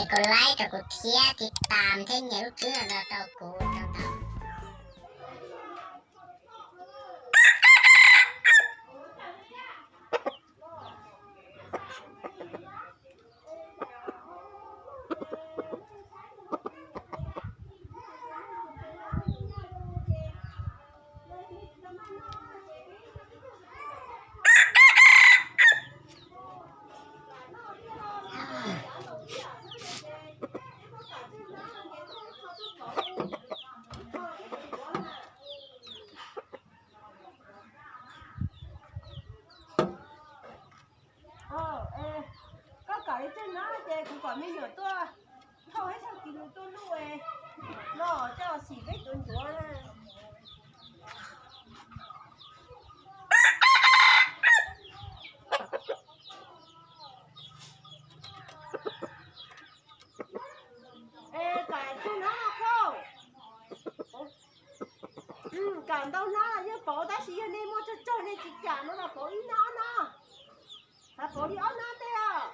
Koj like rau kuv thiab, tiv tam thiab nias lub tswb no rau kuv rau ntau. Koj kam li tseej na ces kuv kom me nyuam tuaj thauj ib thauj kis lus tuaj luj no coj xim peb cov ncuav na. Es kam tug no koj, kam ntau hnab los yeej pauv, tab sis yog nej muaj tsawg tsawg nej tsis kam no los pauv ib hnab ob hnab, hab pauv li ob hnab tej os.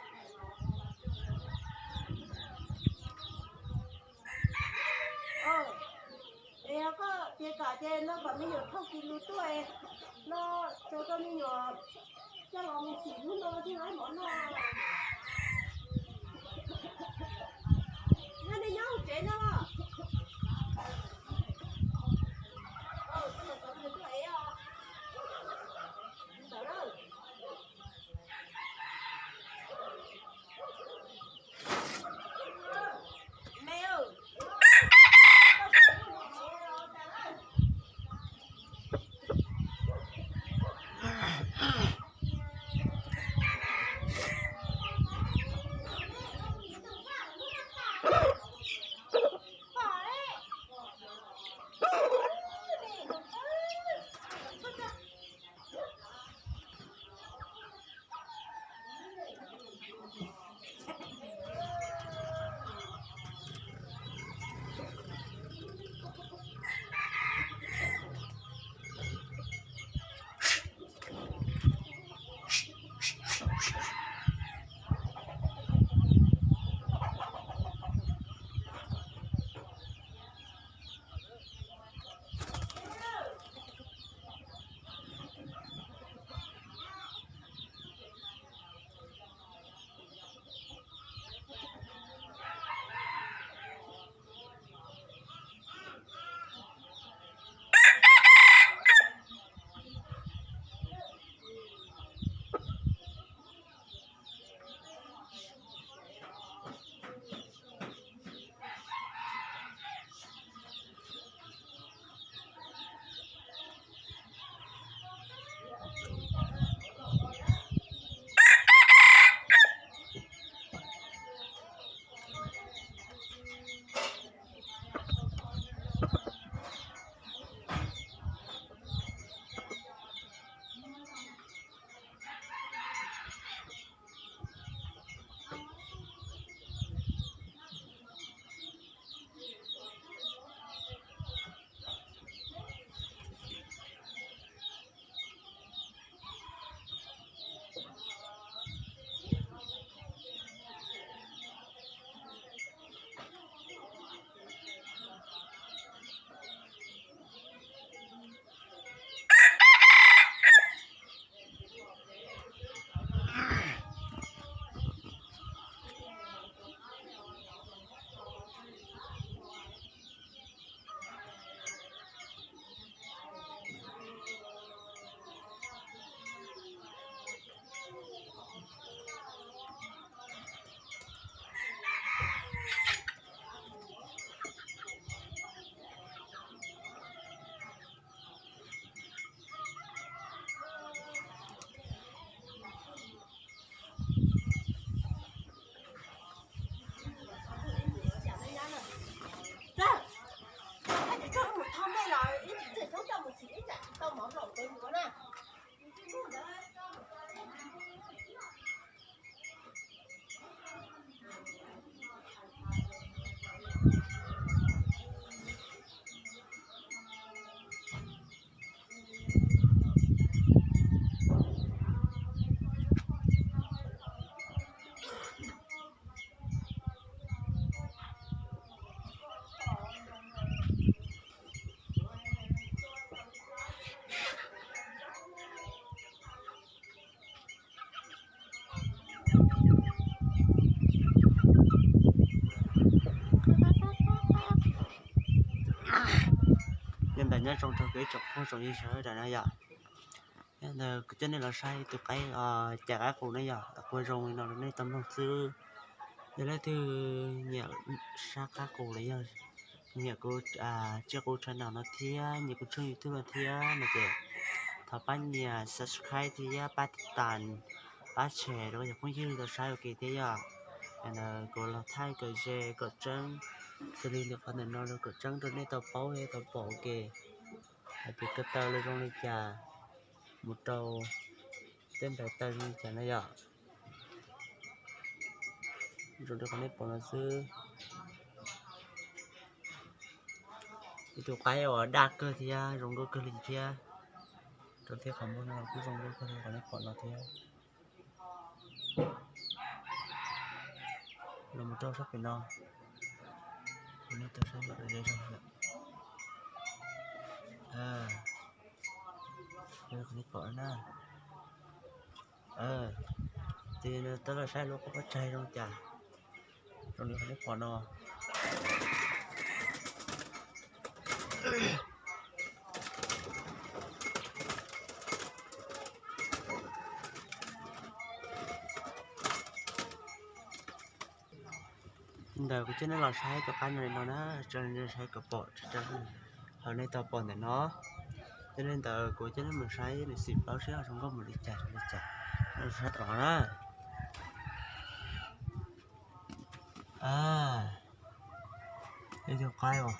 Es yog koj tias kam ces no kom me nyuam thauj kis lus tuaj no, tso rau me nyuam coj los mus xim hnub no thiaj li mov noj. Yog nej nyob hauv tsev no los, Nyob zoo rau kuv ib tsoom phooj tsoom ywg sawv daws na yom. Yog ntawd kuv coj nej los saib tus qaib, cov qaib qus na yom, quaj zoo li no rau nej tau mloog xwb. Yog leej twg nyiam sab qaib qus los yog nyiam kuv tsiaj qus channel no thiab nyiam kuv tshooj YouTube no thiab no ces thov pab nias subscribe thiab pab tiv tas, pab share rau cov phooj ywg tau saib ua ke thiab yom. Ntawd kuv los thaij kom ze kom tseeb, xws li qhov ntawm no los kom tseeb rau nej tau paub tau pom ua ke. Hais tias ko taw los zoo li cas, mus rau tej nplaim taw zoo li cas na yom. Zoo li qhov nej pom no xwb. Ib tug qaib uas daj kawg thiab zoo nkauj kawg li thiab. Rau thiab qhov muag no los kuj zoo nkauj kawg li qhov nej pom no thiab. Los mus rau sab pem no, nej tau saib lom zem zoo lawm. Qhov nej pom na, ces tab los saib lub qhov pob tsaig zoo cas, zoo li qhov nej pom no. Ntawd kuv coj nej los saib tus qaib no li no na, saib kom pom, hawm nej tau pom ntawm no. Yog li ntawd kuv coj nej mus saib nws xim plaub seb ho zoo nkauj mus li cas zoo li cas, saib tom no na. Ib tug qaib os,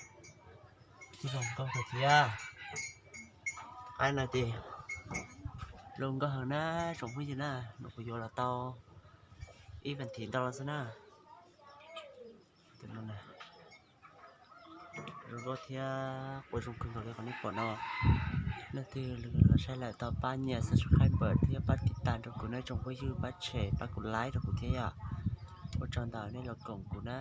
kuj zoo nkauj kawg thiab. Qaib no ces zoo nkauj heev na tsoom phooj ywg na, nws kuv yuav los tau ib vas thiv ntau los xwb na. Zoo nkauj thiab quaj zoo kawg nkaus li qhov nej pom no. Leej twg los saib lawm tau pab nias subscribe thiab pab tiv tas rau kuv na tsoom phooj ywg, pab share pab kuv like rau kuv thiab yom. Ua tsaug ntau nej los koom kuv na.